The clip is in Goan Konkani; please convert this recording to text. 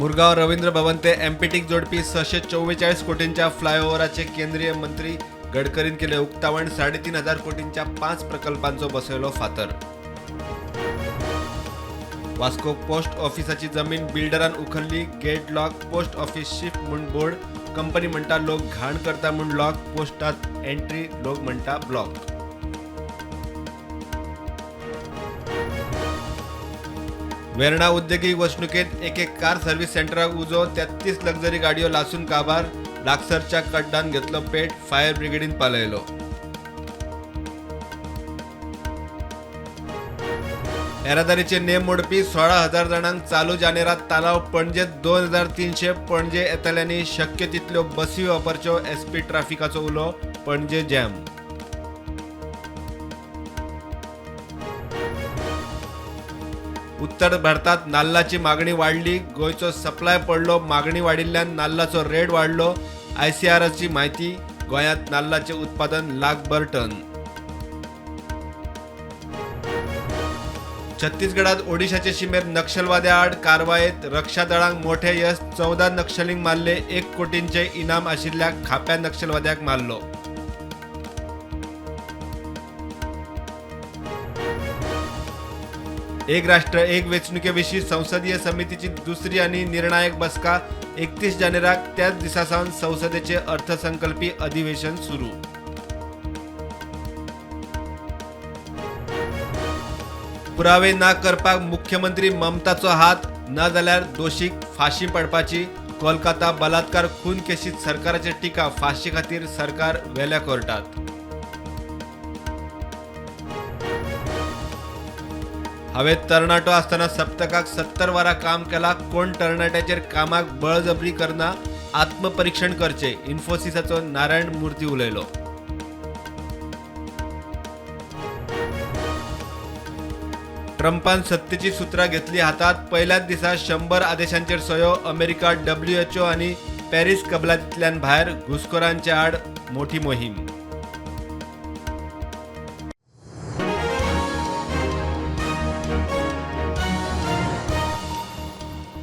मुरगांव रवींद्र भवन ते एमपीटीक जोडपी 644 कोटींच्या फ्लायओव्हराचे केंद्रीय मंत्री गडकरीन केले उक्तावण. 3500 कोटींच्या 5 प्रकल्पांचो बसयलो फातर. वास्को पोस्ट ऑफिसाची जमीन बिल्डरान उखल्ली. Gate lock, post office shift म्हूण बोर्ड. कंपनी म्हणटा लोक घाण करता म्हूण लॉक. पोस्टात एंट्री लोक म्हणटा ब्लॉक. वेर्णा उद्देगीक वसणुकेत एके कार सर्व्हिस सेंटराक उजो. 33 लक्झरी गाडयो लासून काबार. लागसरच्या कड्डान घेतलो पेट. फायर ब्रिगेडीन पालयलो. येरादारीचे नेम मोडपी 16,000 जाणांक चालू जानेरात तालाव. पणजेत 2300. पणजे येतल्यांनी शक्य तितल्यो बसी वापरच्यो, एसपी ट्राफिकाचो उलो. पणजे जॅम. उत्तर भारतात नाल्लाची मागणी वाडली. गोंयचो सप्लाय पडलो. मागणी वाडिल्ल्यान नाल्लाचो रेट वाडलो. आयसीआरची म्हायती. गोंयांत नाल्लाचें उत्पादन लाखभर टन. छत्तीसगडात ओडिशाचे शिमेर नक्षलवाद्या आड कारवायेत रक्षा दळांक मोठे यश. 14 नक्षलींक मारले. 1 कोटींचे इनाम आशिल्ल्या खाप्या नक्षलवाद्याक मारलो. एक राष्ट्र एक वेंचणुके विशीं संसदीय समितीची दुसरी आनी निर्णायक बसका 31 जानेराक. त्याच दिसा सावन संसदेचे अर्थसंकल्पी अधिवेशन सुरू. पुरावे ना करपाक मुख्यमंत्री ममताचो हात, ना जाल्यार दोशीक फांशी पडपाची. कोलकाता बलात्कार खून केशीत सरकाराचेर टिका. फांशी खातीर सरकार वेल्या कोर्टात. हांवें तरणाटो आसतना सप्तकाक 70 वरां काम केलां. कोण तरणाट्याचेर कामाक बळजबरी करना, आत्मपरिक्षण करचें, इन्फोसिसाचो नारायण मूर्ती उलयलो. ट्रंपान सत्तेची सुत्रां घेतली हातात. पयल्याच दिसा 100 आदेशांचेर सयो. अमेरिका WHO आनी पॅरीस कबलातींतल्यान भायर. घुसखोरांचे आड मोठी मोहीम.